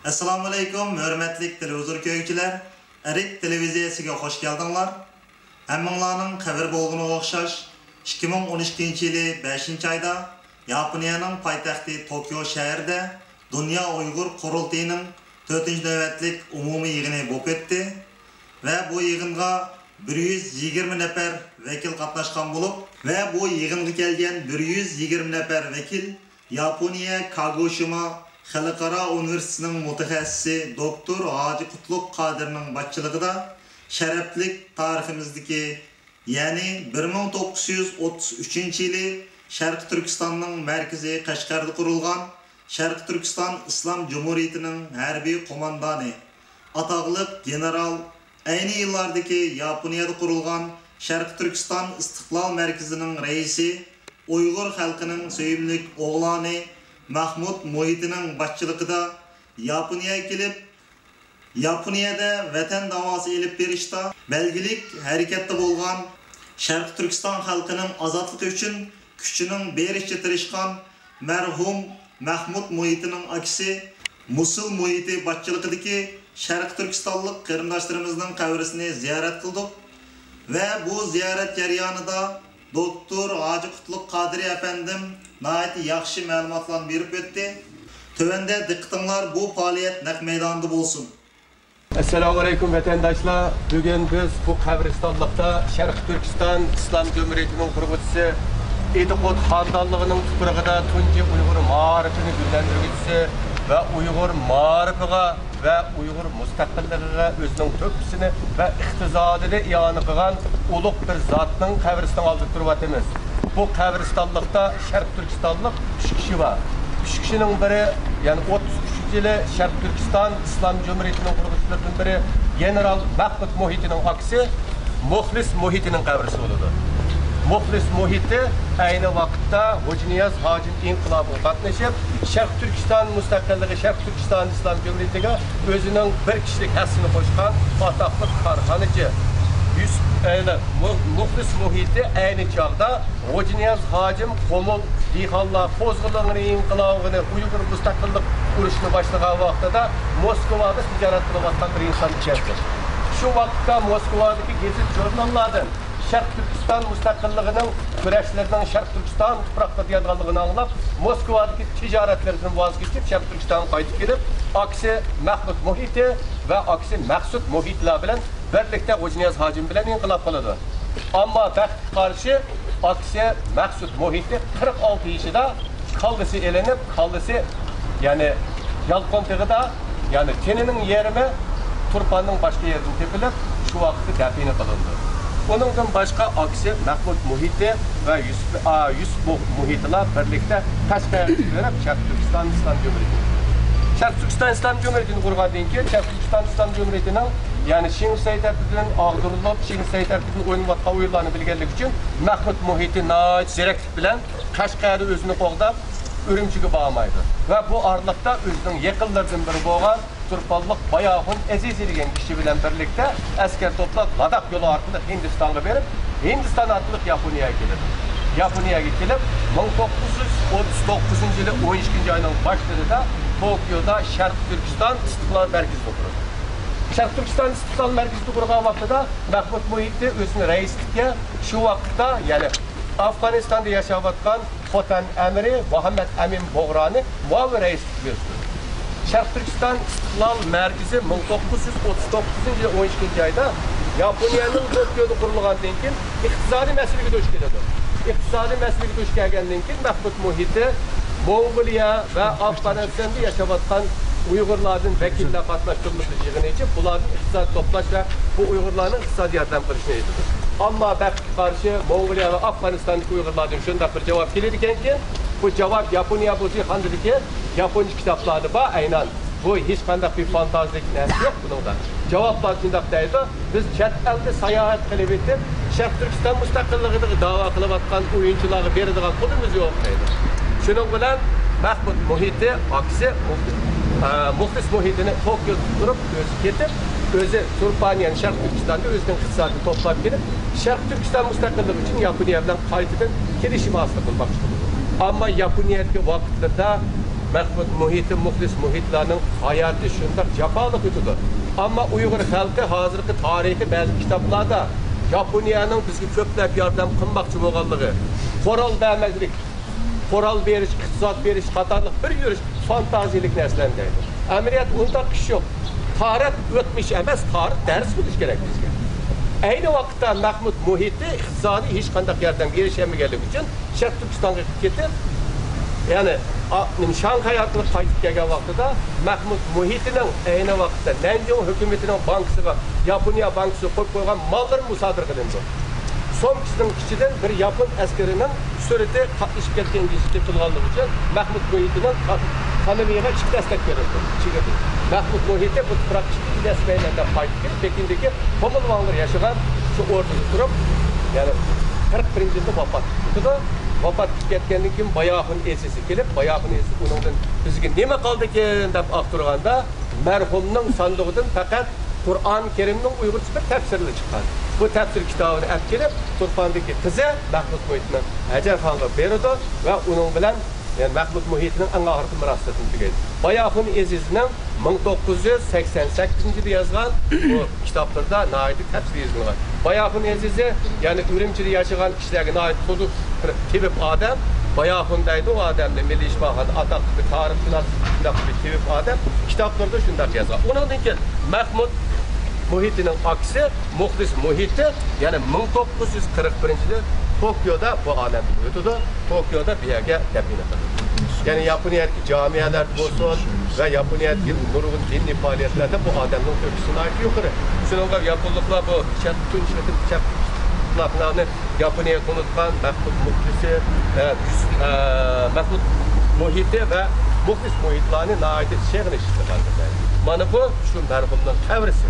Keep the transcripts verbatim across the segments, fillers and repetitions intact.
ئەسسالامۇئەلەيكۇم، ھۆرمەتلىك تېلېۋىزور كۆرگۈچىلەر! ئەرك تېلېۋىزىيەسىگە خوش كەلدىڭلار! ھەممىڭلارنىڭ خەۋىرى بولغىنىغا ئوخشاش، ئىككى مىڭ ئون ئىككىنچى يىلى بەشىنچى ئايدا ياپونىيەنىڭ پايتەختى توكيو شەھىرىدە دۇنيا ئۇيغۇر قۇرۇلتىيىنىڭ تۆتىنچى نۆۋەتلىك ئومۇمىي يىغىنى بولۇپ ئۆتتى ۋە بۇ يىغىنغا بىر يۈز يىگىرمە نەپەر ۋەكىل قاتناشقان بولۇپ، ۋە بۇ يىغىنغا كەلگەن بىر يۈز يىگىرمە نەپەر ۋەكىل ياپونىيە كاگوشىما خەلقئارا ئۇنىۋېرسىتېتىنىڭ مۇتەخەسسىسى دوكتور ھاجى قۇتلۇق قادىرنىڭ باشچىلىقىدا شەرەپلىك تارىخىمىزدىكى، يەنى بىر مىڭ توققۇز يۈز ئوتتۇز ئۈچىنچى يىلى شەرقىي تۈركىستاننىڭ مەركىزى قەشقەردە قۇرۇلغان شەرقىي تۈركىستان ئىسلام جۇمھۇرىيىتىنىڭ ھەربىي قوماندانى، ئاتاقلىق گېنېرال، ئەينى يىللاردىكى ياپونىيەدە قۇرۇلغان شەرقىي تۈركىستان ئىستىقلال مەركىزىنىڭ رەئىسى، ئۇيغۇر خەلقىنىڭ سۆيۈملۈك ئوغلانى مەھمۇد مۇھىتىنىڭ باشچىلىقىدا ياپونىيەگە كېلىپ، ياپونىيەدە ۋەتەن داۋاسى ئېلىپ بېرىشتا بەلگىلىك ھەرىكەتتە بولغان، شەرقىي تۈركىستان خەلقىنىڭ ئازادلىقى ئۈچۈن كۈچىنىڭ بېرىشىچە تىرىشقان مەرھۇم مەھمۇد مۇھىتىنىڭ ئاكىسى مۇسۇل مۇھىتى باشچىلىقىدىكى شەرقىي تۈركىستانلىق قېرىنداشلىرىمىزنىڭ قەبرىسىنى زىيارەت قىلدۇق ۋە بۇ زىيارەت جەريانىدا دوكتور ھاجى قۇتلۇق قادىرى ئەپەندىم ناھايىتى ياخشى مەلۇماتلارنى بېرىپ ئۆتتى. تۆۋەندە دىققىتىڭلار بۇ پائالىيەت نەق مەيدانىدا بولسۇن. ئەسسالامۇئەلەيكۇم، ۋەتەنداشلار! بۈگۈن بىز بۇ قەبرىستانلىقتا شەرقىي تۈركىستان ئىسلام جۇمھۇرىيىتىنىڭ قۇرغۇچىسى ئىدىقۇت خانىدانلىقىنىڭ تۇپرىقىدا تۇنجى ئۇيغۇر مائارىپىنى گۈللەندۈرگۈچىسى ۋە ئۇيغۇر مائارىپىغا ۋە ئۇيغۇر مۇستەقىللىقىغا ئۆزىنىڭ تۆھپىسىنى ۋە ئىقتىسادىنى ئىئانە قىلغان ئۇلۇغ بىر زاتنىڭ قەبرىسىنىڭ ئالدىدا تۇرۇۋاتىمىز. بۇ قەبرىستانلىقتا شەرقىي تۈركىستانلىق ئۈچ كىشى بار. ئۈچ كىشىنىڭ بىرى، يەنى ئوتتۇز ئۈچىنچى يىلى شەرقىي تۈركىستان ئىسلام جۇمھۇرىيىتىنىڭ قۇرغۇچىلىرىدىن بىرى، گېنېرال مەھمۇت مۇھىتىنىڭ ئاكىسى مۇخلىس مۇھىتىنىڭ قەبرىسى بولىدۇ. مۇخلىس مۇھىتى ئەينى ۋاقىتتا خوجانىياز ھاجىم ئىنقىلابىغا قاتنىشىپ، شەرقىي تۈركىستان مۇستەقىللىقى، شەرقىي تۈركىستان ئىسلام جۇمھۇرىيىتىگە ئۆزىنىڭ بىر كىشىلىك ھەسسىسىنى قوشقان ئاتاقلىق كارخانىچى يۈسۈپ، ئەينى مۇ-، مۇخلىس مۇھىتى ئەينى چاغدا خوجانىياز ھاجىم قۇمۇل دېھقانلار قوزغىلىڭىنى، ئىنقىلابىنى، ئۇيغۇر مۇستەقىللىق ئۇرۇشىنى باشلىغان ۋاقتىدا موسكۋادا تىجارەت قىلىۋاتقان بىر ئىنسان ئىكەنتى. شۇ ۋاقىتتا موسكۋادىكى گېزىت-ژۇرناللاردىن شەرقىي تۈركىستان مۇستەقىللىقىنىڭ كۈرەشلىرىنىڭ شەرقىي تۈركىستان تۇپراقلىرىدا يازغانلىقىنى ئاڭلاپ، موسكۋادىكى تىجارەتلىرىدىن ۋاز كېچىپ، شەرقىي تۈركىستانغا قايتىپ كېلىپ، ئاكىسى مەھمۇت مۇھىتى ۋە ئاكىسى مەخسۇت مۇھىتلار بىلەن بىرلىكتە خوجانىياز ھاجىم بىلەن ئىنقىلاب قىلىدۇ. ئەمما بەختكە قارشى، ئاكىسى مەخسۇت مۇھىتى قىرىق ئالتە يېشىدا كاللىسى ئېلىنىپ، كاللىسى، يەنى يالقۇن تېغىدا، يەنى تېنىنىڭ يېرىمى تۇرپاننىڭ باشقا يېرىدىن تېپىلىپ، شۇ ۋاقىتتا دەپنە قىلىنىدۇ. ئۇنىڭدىن باشقا ئاكىسى مەھمۇت مۇھىتى ۋە يۈسۈپ، ئا، يۈسۈپ مۇ-، مۇھىتىلار بىرلىكتە قەشقەرگە بېرىپ، شەرقىي تۈركىستان ئىسلام جۇمھۇرىيىتىنى، شەرقىي تۈركىستان ئىسلام جۇمھۇرىيىتىنى قۇرغاندىن كېيىن، شەرقىي تۈركىستان ئىسلام جۇمھۇرىيىتىنىڭ، يەنى شېڭ شىسەي تەرىپىدىن ئاغدۇرۇلۇپ، شېڭ شىسەي تەرىپىدىن ئوينىۋاتقان ئويۇنلارنى بىلگەنلىكى ئۈچۈن، مەھمۇت مۇھىتى ناھايىتى زېرەكلىك بىلەن قەشقەردە ئۆزىنى قوغداپ، ئۈرۈمچىگە بارمايدۇ ۋە بۇ ئارىلىقتا ئۆزىنىڭ يېقىنلىرىدىن بىرى بولغان تۇرپانلىق باياخۇن ئەزىزى دېگەن كىشى بىلەن بىرلىكتە ئەسكەر توپلاپ، لاداخ يولى ئارقىلىق ھىندىستانغا بېرىپ، ھىندىستان ئارقىلىق ياپونىيەگە كېلىدۇ. ياپونىيەگە كېلىپ، مىڭ توققۇز يۈز ئوتتۇز توققۇزىنچى يىلى ئون ئىككىنچى ئاينىڭ باشلىرىدا توكيودا شەرقىي تۈركىستان ئىستىقلال مەركىزىنى قۇرىدۇ. شەرقىي تۈركىستان ئىستىقلال مەركىزىنى قۇرغان ۋاقتىدا مەھمۇت مۇھىتى ئۆزىنى رەئىسلىككە شۇ ۋاقىتتا، يەنى ئافغانىستاندا ياشاۋاتقان خوتەن ئەمىرى مۇھەممەد ئەمىن بۇغرانى مۇئاۋىن رەئىسلىك بېرىپتۇ. شەرقىي تۈركىستان ئىستىقلال مەركىزى مىڭ توققۇز يۈز ئوتتۇز توققۇزىنچى يىل ئون ئىككىنچى ئايدا ياپونىيەنىڭ توكيودا قۇرۇلغاندىن كېيىن، ئىقتىسادىي مەسىلىگە دۇچ كېلىدۇ. ئىقتىسادىي مەسىلىگە دۇچ كەلگەندىن كېيىن، مەھمۇت مۇھىتى موڭغۇلىيە ۋە ئافغانىستاندا ياشاۋاتقان ئۇيغۇرلاردىن ۋەكىللەر قاتناشتۇرۇلۇشى يىغىنى ئېچىپ، بۇلاردىن ئىقتىساد توپلاش ۋە بۇ ئۇيغۇرلارنىڭ ئىقتىسادىي ياردەم قىلىشنى ئېيتىدۇ. ئەمما بەختكە قارشى، موڭغۇلىيە ۋە ئافغانىستاندىكى ئۇيغۇرلاردىن شۇنداق بىر جاۋاب كېلىدىكەنكى، بۇ جاۋاب ياپونىيە بۇزى خاندىكى ياپونچە كىتابلاردا بار، ئەينەن. بۇ ھېچقانداق بىر فانتازىيەلىك نەرسە يوق بۇنىڭدا. جاۋابلار شۇنداق دەيدۇ، بىز چەت ئەلدە ساياھەت قىلىۋېتىپ، شەرقىي تۈركىستان مۇستەقىللىقىغا داۋا قىلىۋاتقان ئويۇنچىلارغا بېرىدىغان پۇلىمىز يوق دەيدۇ. شۇنىڭ بىلەن مەھمۇت مۇھىتى، ئاكىسى مۇخلىس، ئە، مۇخلىس مۇھىتىنى توكيودا تۇرۇپ، ئۆزى كېتىپ، ئۆزى تۇرپان، يەنى شەرقىي تۈركىستاندا ئۆزىنىڭ ئىقتىسادىنى توپلاپ كېلىپ، شەرقىي تۈركىستان مۇستەقىللىقى ئۈچۈن ياپونىيە بىلەن قايتىدىن كېلىشىم ھاسىل قىلماقچى بولىدۇ. ئەمما ياپونىيەدىكى ۋاقىتلىرىدا مەھمۇد مۇھىتى، مۇخلىس مۇھىتلارنىڭ ھاياتى شۇنداق جاپالىق ئۆتىدۇ. ئەمما ئۇيغۇر خەلقى ھازىرقى تارىخى بەزى كىتابلاردا ياپونىيەنىڭ بىزگە كۆپلەپ ياردەم قىلماقچى بولغانلىقى، قورال بەرمەكلىك، قورال بېرىش، ئىقتىساد بېرىش قاتارلىق بىر يۈرۈش فانتازىيىلىك نەرسىلەرنى دەيدۇ. ئەمەلىيەتتە ئۇنداق ئىش يوق. تارىخ ئۆتمۈش ئەمەس، تارىخ دەرس بولۇش كېرەك بىزگە. ئەينى ۋاقىتتا مەھمۇد مۇھىتى ئىقتىسادىي ھېچقانداق ياردەمگە ئېرىشەلمىگەنلىكى ئۈچۈن شەرقىي تۈركىستانغا كېتىپ، يەنى، ئا، نېمە، شاڭخەي ئارقىلىق قايتىپ كەلگەن ۋاقتىدا مەھمۇد مۇھىتىنىڭ ئەينى ۋاقىتتا نەنجىڭ ھۆكۈمىتىنىڭ بانكىسىغا، ياپونىيە بانكىسىغا قويۇپ قويغان ماللىرى مۇسادىرە قىلىنىدۇ. سومكىسىنىڭ ئىچىدىن بىر ياپون ئەسكىرىنىڭ سۈرىتى قاتنىشىپ كەتكەن كىشى تېپىلغانلىقى ئۈچۈن مەھمۇد مۇھىتىنىڭ تا-، تانىۋىغا ئىككى دەستەك بېرىلدى. چېگىدى. مەھمۇد مۇھىتى بۇ تۇپراق ئىككى دەستەك دەپ قايتىپ كېلىپ، پېكىندىكى قومۇل ۋاڭلار ياشىغان شۇ ئوردىدا تۇرۇپ، يەنى قىرىق بىرىنچى يىلدا ۋاپات ئېتىدۇ. ۋاپات ئېتىپ كەتكەندىن كېيىن باياخۇن ئېزىزى كېلىپ، باياخۇن ئېزىزى ئۇنىڭدىن بىزگە نېمە قالدىكىن دەپ ئاختۇرغاندا، مەرھۇمنىڭ ساندۇقىدىن پەقەت قۇرئان كەرىمنىڭ ئۇيغۇرچە بىر تەپسىرى چىققان. بۇ تەپسىر كىتابىنى ئەپ كېلىپ، تۇرپاندىكى قىزى مەھمۇد مۇھىتنىڭ ھەجەرخانغا بېرىدۇ ۋە ئۇنىڭ بىلەن، يەنى مەھمۇد مۇھىتنىڭ ئەڭ ئاخىرقى مۇراسىمىنى تۈگەيدۇ. باياخۇن ئېزىزنىڭ مىڭ توققۇز يۈز سەكسەن سەككىزىنچى يىلى يازغان بۇ كىتابلىرىدا ناھايىتى تەپسىلىي يېزىلغان. باياخۇن ئېزىزى، يەنى ئۈرۈمچىدە ياشىغان كىشىلەرگە ناھايىتى تونۇش بىر تېۋىپ ئادەم. باياخۇن دەيدۇ ئۇ ئادەمنى، مىللىي شىپاخانىدا ئاتاقلىق بىر تارىخشۇناس، شۇنداق بىر تېۋىپ ئادەم. كىتابلىرىدا شۇنداق يازغان. ئۇنىڭدىن كېيىن مەھمۇد مۇھىتىنىڭ ئاكىسى مۇخلىس مۇھىتى، يەنى مىڭ توققۇز يۈز قىرىق بىرىنچى يىلى توكيودا بۇ ئالەمدىن ئۆتىدۇ. توكيودا بۇ يەرگە دەپنە قىلىندى. يەنى ياپونىيەدىكى جامىيەلەردە بولسۇن ۋە ياپونىيەدىكى نۇرغۇن دىنىي پائالىيەتلەردە بۇ ئادەمنىڭ ئۆپكىسى ناھايىتى يۇقىرى. شۇنىڭغا ياپونلۇقلار بۇ چەت تۇنجى قېتىم چەت ئىتتىپاقلارنى ياپونىيەگە تونۇتقان مەھمۇد مۇخلىسى، ئە، يۈس-، ئە، مەھمۇد مۇھىتى ۋە مۇخلىس مۇھىتلارنى ناھايىتى سېغىنىشلىق ھالدا. مانا بۇ شۇ مەرھۇمنىڭ قەبرىسى.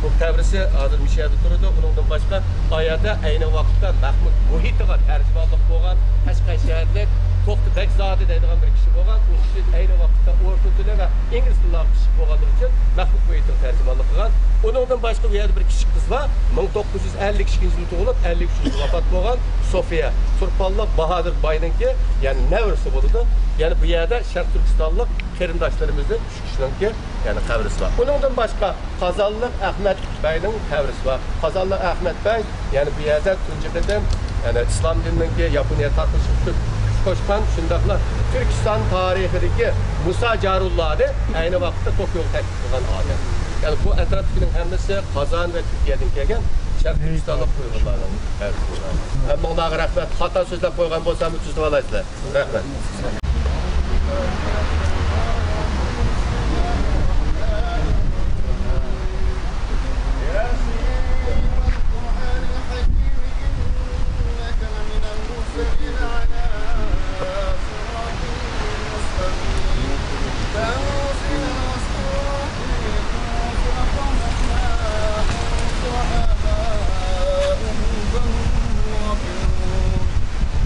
بۇ قەبرىسى ھازىر مۇشۇ يەردە تۇرىدۇ. ئۇنىڭدىن باشقا ئايەردە ئەينى ۋاقىتتا مەھمۇد مۇھىتىغا تەرجىمانلىق بولغان قەشقەر شەھەرلىك توختى بەگزادە دەيدىغان بىر كىشى بولغان. ئۇ كىشى ئەينى ۋاقىتتا ئورتا تىلى ۋە ئىنگلىز تىللارغا پىششىق بولغانلىقى ئۈچۈن مەھمۇد مۇھىتىغا تەرجىمانلىق قىلغان. ئۇنىڭدىن باشقا بۇ يەردە بىر كىچىك قىز بار. مىڭ توققۇز يۈز ئەللىك ئىككىنچى يىلى تۇغۇلۇپ، ئەللىك ئۈچىنچى يىلى ۋاپات بولغان سوفىيە. تۇرپانلىق باھادىر باينىڭكى، يەنى نەۋرىسى بولىدۇ. يەنى بۇ يەردە شەرقىي تۈركىستانلىق قېرىنداشلىرىمىزدىن ئۈچ كىشىنىڭكى، يەنى قەبرىسى بار. ئۇنىڭدىن باشقا قازانلىق ئەخمەت بەينىڭ قەبرىسى بار. قازانلىق ئەخمەت بەي، يەنى بۇ يەردە تۇنجى قېتىم، يەنى ئىسلام دىنىنىڭكى ياپونىيە تارقىلىشىغا كۈچ قوشقان، شۇنداقلا تۈركىستان تارىخىدىكى مۇسا جارۇللانى ئەينى ۋاقىتتا توكيوغا تەكلىپ قىلغان ئادەم. يەنى بۇ ئەتراپتىكىنىڭ ھەممىسى قازان ۋە تۈركىيەدىن كەلگەن شەرقىي تۈركىستانلىق ئۇيغۇرلارنىڭ قەبرىسى بولغان. ھەممىڭلارغا رەھمەت. خاتا سۆزلەپ قويغان بولسام، تۈزىتىۋالايسىلەر. رەھمەت.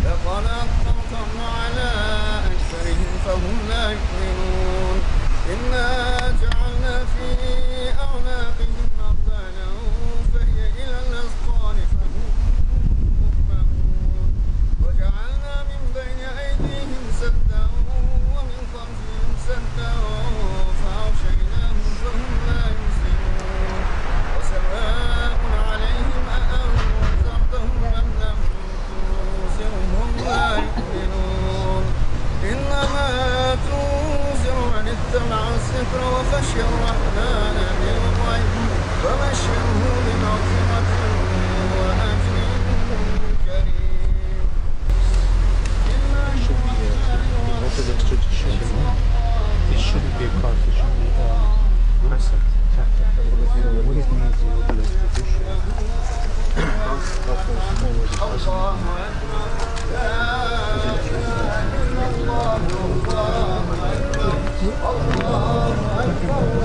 لقد أطمعنا على أكثرهم فهم لا يؤمنون. إنا جعلنا في أعناقهم أغلالا فهي إلى الأذقان فهم مقمحون. وجعلنا من بين أيديهم سدا ومن خلفهم سدا فأغشيناهم فهم لا يبصرون. وسواء عليهم أأنذرتهم أم لم تنذرهم لا يؤمنون. إنما تنذر من اتبع الذكر وخشي الرحمن بالغيب فبشره بمغفرة وأجر كريم. It shouldn't be a cart, it should be a press. What is the